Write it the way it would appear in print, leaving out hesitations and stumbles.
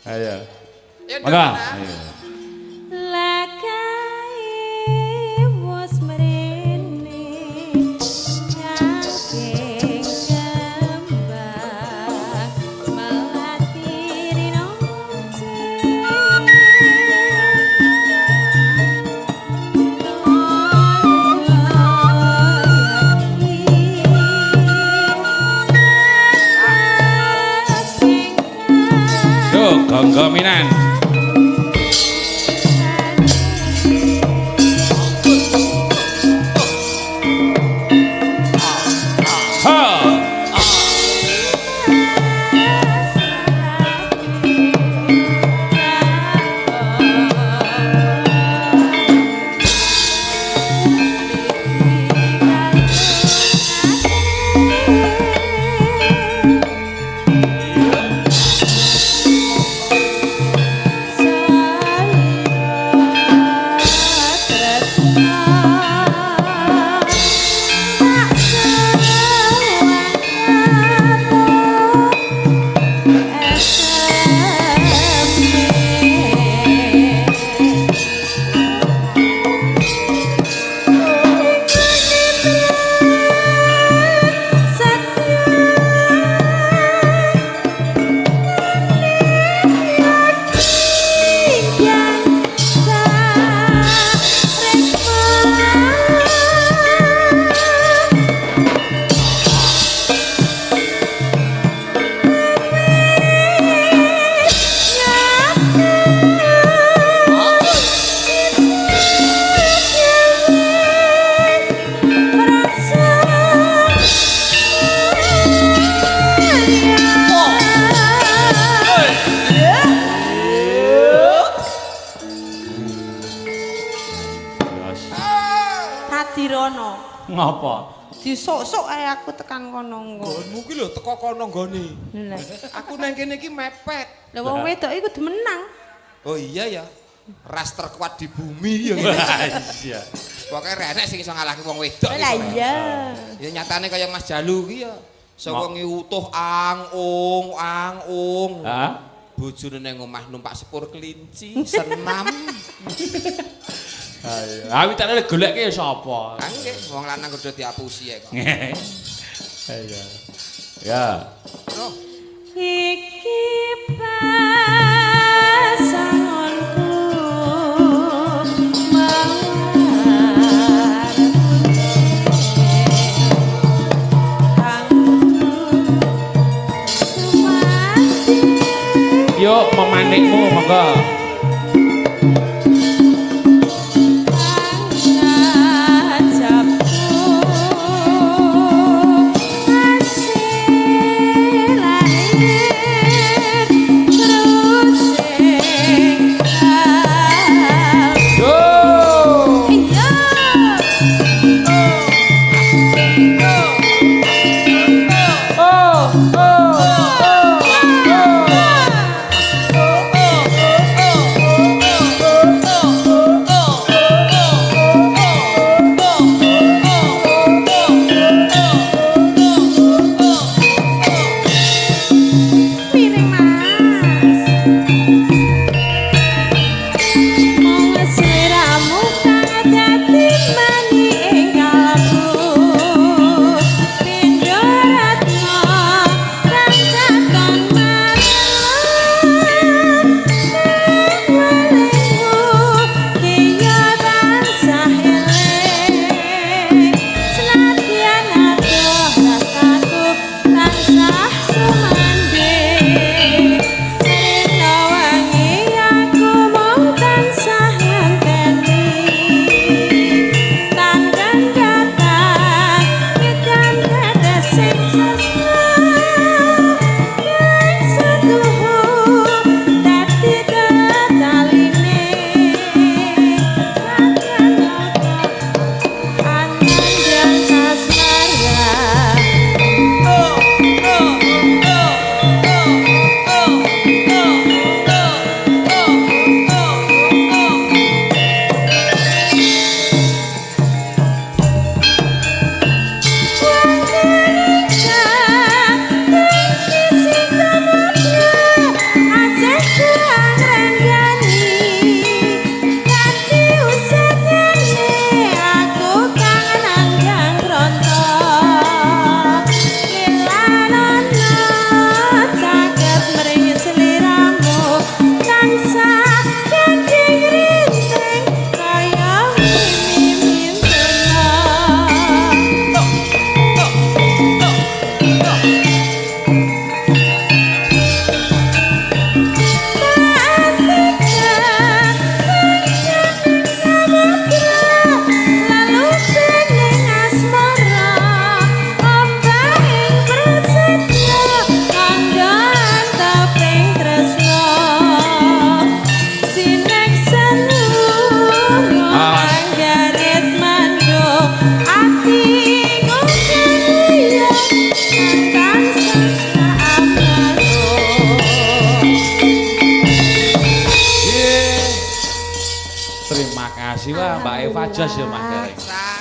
Ayo. Ya, Monggo. Nduk, Ayo. Lakai wis mrene nyangking kembang melati rino. Yo, gonggominan. Ha. Tadirono. Ngopo? Disok-sok ae aku tekan kono engko. Nggonmu ki lho teko kono nggone. Lah, Aku nang kene iki mepet. lah wong wedok iku kudu menang. Oh iya ya. Ras terkuat di bumi ya. Iya. Pokoke renek sing iso ngalahke wong wedok. Lah iso. iya. Ya nyatane kaya Mas Jalu ki ya. Sewengi utuh ang ung ang ung. Hah? Bojone nang omah numpak sepur kelinci, senam. Ayo. Ah witane goleke ya sapa? Ah nggih, wong lanang kudu diapusi ya kok. Ayo. Ya. Loh, Iki pasanganku mawar putih kang kudu sumati. Yuk memanikmu monggo. Ngajabku asih lahir terus sing Yo. iya. Oh, oh, oh. Terima kasih wah Mbak Eva jos ya Mas Gareng. Sae.